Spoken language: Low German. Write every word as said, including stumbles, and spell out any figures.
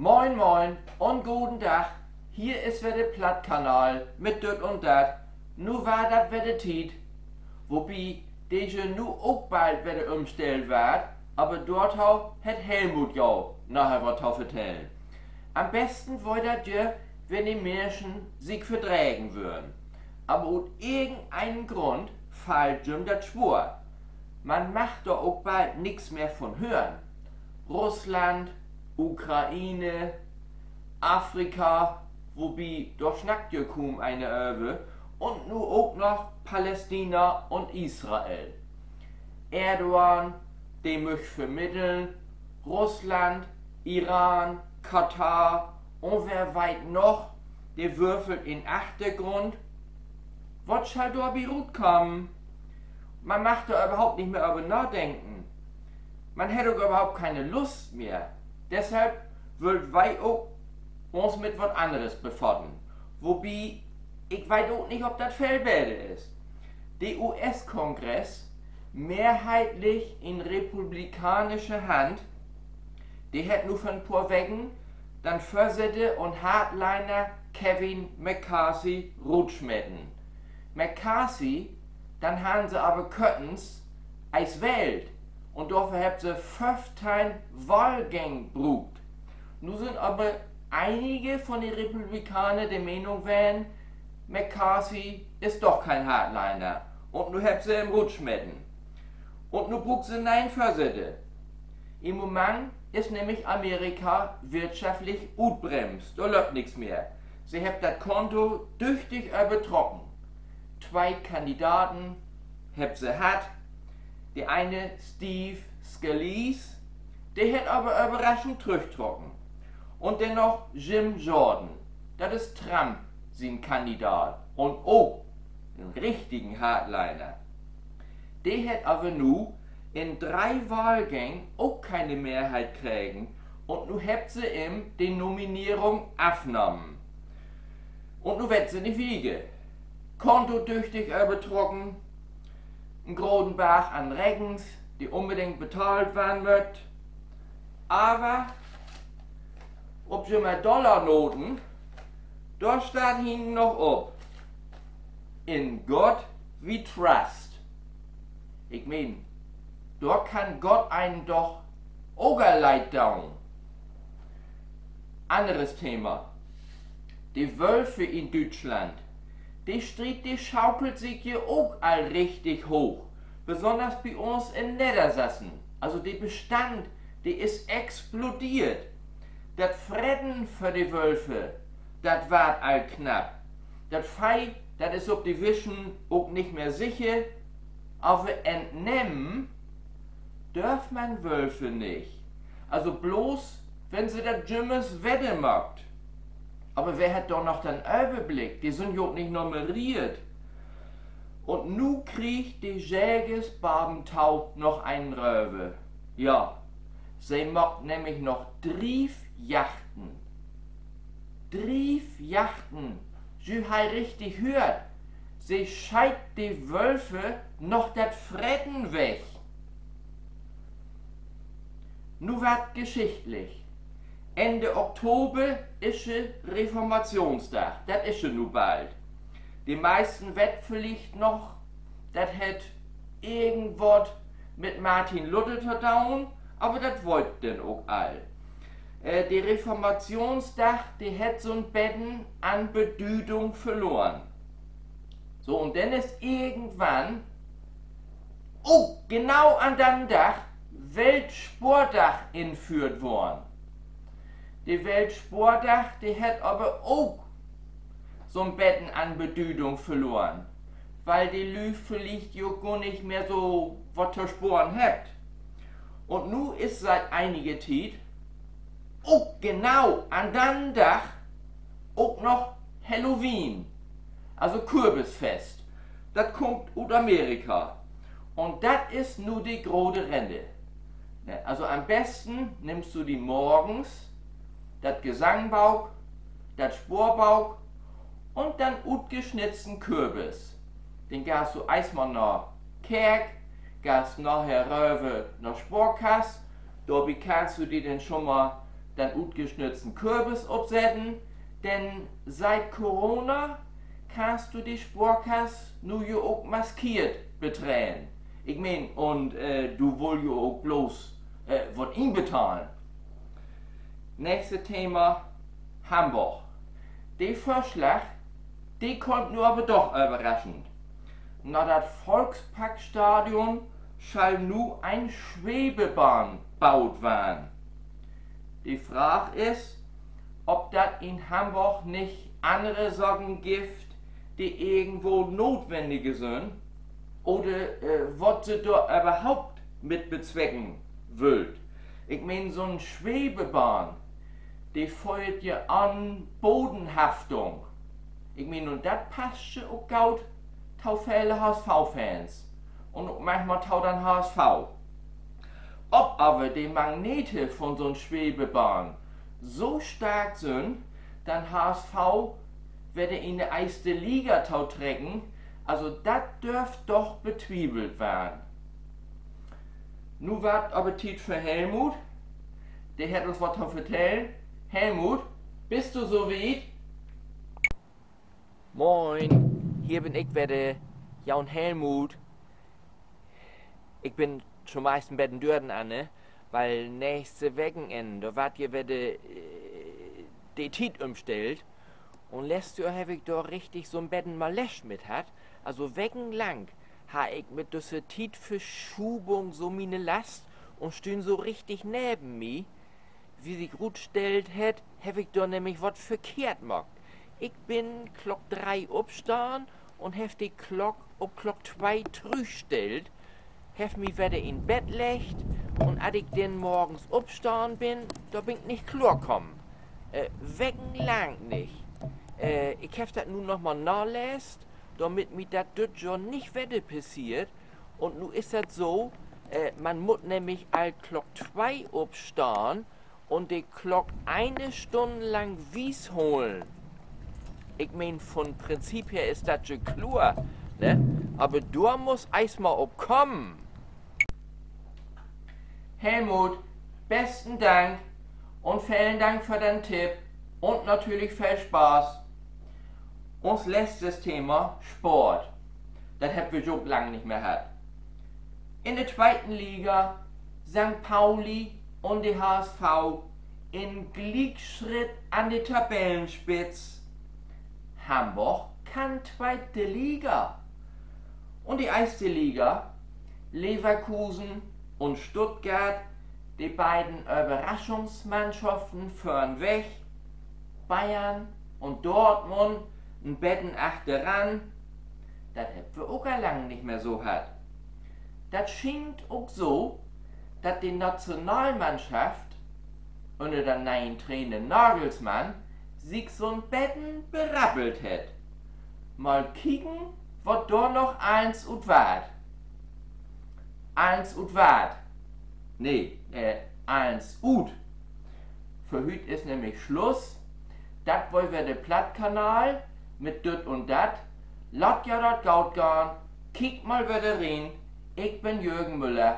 Moin, moin un goden Dag. Hier is wedder de Plattkanal mit Düt un Dat. Nu weer dat wedder Tiet, wobi de je nu ok bald wedder ümstellt warrt, aver dorto hett Helmut jo naher wat to vertellen. An'n besten weer dat je, wenn de Minschen sik verdregen wörrn. Aver ut irgendeinen Grund fallt jüm dat swoor. Man mag dor ok bald nix mehr von hören. Russland, Ukraine, Afrika, wobi, dor snackt je kuum een över, un nu ok noch Palästina un Israel. Erdogan, de müch vermiddeln, Russland, Iran, Katar un wer weet noch, de würfelt in'n Achtergrund. Wat schall dorbi rutkamen? Man mag dor överhaupt nich mehr över nadenken. Man hett ok överhaupt keine Lust mehr. Deshalb wüllt wi ok uns mit wat anneres befaten. Wobi, ik weet ok nich, of dat veel beter is. De U S-Kongress, mehrheitlich in republikaansche Hand, de hett nu vör 'n poor Weken den Vörsitter un Hardliner Kevin McCarthy rutsmeten. McCarthy, den harrn se aver körtens eerst wählt, un dorför hebbt se föffteihn Wahlgäng bruukt. Nu sünd aver enige von de Republikaner de Menen ween, McCarthy is doch keen Hardliner, un nu hebbt se em rutsmeten. Un nu bruukt se 'n ne'en Vörsitter. In'n Moment is nämlich Amerika wirtschaftlich utbremst, dor löppt nix mehr. Se hebbt dat Konto düchtig övertrocken. Twee Kandidaten hebbt se hatt. De ene, Steve Scalise, de hett aver överraschend trüchtrocken. Un denn noch Jim Jordan, dat is Trump sien Kandidat un ok en richtigen Hardliner. De hett aver nu in dree Wahlgäng ok keine Mehrheit kregen, un nu hebbt se em de Nomineerung afnahmen. Un nu weet se nich wieder. Konto düchtig övertrocken, en groten Barg an Rekens, de unbedingt betahlt warrn mööt. Aver op jümehr Dollarnoten, dor steiht hinnen noch op: In Gott we trust. Ik meen, dor kann Gott een doch ok al leed doon. Anneres Thema. De Wölfe in Düütschland. De Striet, de schaukelt sik je ok al richtig hooch, besonners bi uns in Neddersassen. Also de Bestand, de is explodeert. Dat Freten för de Wölfe, dat warrt al knapp. Dat Veeh, dat is op de Wischen ok nich mehr sicher. Aver entnehmen dörf man Wölfe nich. Also blots, wenn se dat jümmers wedder maakt. Aver wer hett dor noch den Överblick? De sünd jo ok nich nummereert. Un nu kriegt de Jägers baventau noch een röver. Ja, se maakt nämlich noch Driefjachten. Driefjachten. Ji hebbt richtig höört. Se scheet de Wölfe noch dat Freten weg. Nu warrt geschichtlich. Ende Oktober is de Reformationsdag. Dat is je nu bald. De meisten weet villicht noch, dat hett irgendwat mit Martin Luther to doon, aver dat weet denn ok all. Äh, de Reformationsdag, de hett so'n beten an Bedüdung verloren. So, un denn is irgendwann ok genau an den Dag Weltspoordag inföhrt worrn. De Weltspoordag, de hett aver ok so'n beten an Bedüdung verloren, wiel de Lüüd villicht jo gor nich mehr so wat to sporen hebbt. Un nu is siet enige Tiet ok genau an den Dag ok noch Halloween, also Kürbisfest. Dat kummt ut Amerika. Un dat is nu de grote Renner. Ne, also an'n besten nimmst du di morgens dat Gesangbauk, dat Spoorbauk un den utgesnitzten Kürbis. Denn geihst du eerstmal na Kerk, geihst naher röver na Spoorkass, dorbi kannst du di denn schon mal den utgesnitzten Kürbis opsetten, denn siet Corona kannst du de Spoorkass nu jo ok maskeert betreden. Ik meen, un du wullt jo ok bloots wat inbetahlen. Nächste Thema: Hamborg. De Vörslag, de kummt nu aver doch överraschend. Na dat Volksparkstadion schall nu en Swevebahn boot warrn. De Fraag is, of dat in Hamborg nich annere Saken gifft, de irgendwo notwenniger sünd, oder wat se dor överhaupt mit bezwecken wüllt. Ik meen, so'n Swevebahn, de föhrt ja an Bodenhaftung. Ik meen, un dat passt ja ok goot to vele HSV-Fans. Un ok manchmal to den HSV. Of aver de Magnete von so'n Swevebahn so stark sünd, den HSV wedder in de eerste Liga to trecken, also dat dörf doch betwiefelt warrn. Nu warrt aver Tiet för Helmut. De hett uns wat to vertellen. Helmut, büst du so wiet? Moin, hier bün ik wedder, jo'n Helmut. Ik bün tomeist en beten dör'nanner, wiel nächste Wekenenn, dor warrt ja wedder de Tiet ümstellt. Un letzt Johr heff ik dor richtig so'n beten Malesch mit hatt. Also wekenlang harr ik mit düsse Tietverschuvung so miene Last un stünn so richtig neven mi. Wie sik rutstellt hett, heff ik dor nämlich wat verkehrt maakt. Ik bün Klock dree opstahn un heff de Klock op Klock twee trüchstellt, heff mi wedder in Bett leggt, un as ik denn morgens opstahn bün, dor bün ik nich kloorkamen. Wekenlang nich. Ik heff dat nu noch mal naleest, dormit mi dat düt Johr nich wedder passeert. Un nu is dat so, man mutt nämlich al Klock twee opstahn un de Klock ene Stünn lang wiesholen. Ik meen, von Prinzip her is dat jo kloor, ne? Aver dor musst eerstmal op kamen. Helmut, besten Dank un velen Dank för den Tipp un natürlich veel Spaß. Uns letztes Thema: Sport. Dat hebbt wi jo ok lang nich mehr hatt. In de tweete Liga, Sankt Pauli un de HSV in Gliekschritt an de Tabellenspitz. Hamborg kann tweete Liga. Un de eerste Liga: Leverkusen un Stuttgart, de beiden Överraschungsmannschaften vörnweg, Bayern un Dortmund en beten achteran. Dat hebbt wi ok al lang nich mehr so hatt. Dat schient ok so, dat de Nationalmannschaft ünner den ne'en Trainer Nagelsmann sik so'n beten berappelt hett. Mal kieken, wat dor noch allens ut warrt. Allens ut warrt. Nee, allens ut. För hüüt is nämlich Sluss. Dat weer wedder de Plattkanal mit Düt un Dat. Laat jo dat goot gahn. Kiekt mal wedder rin. Ik bün Jürgen Müller.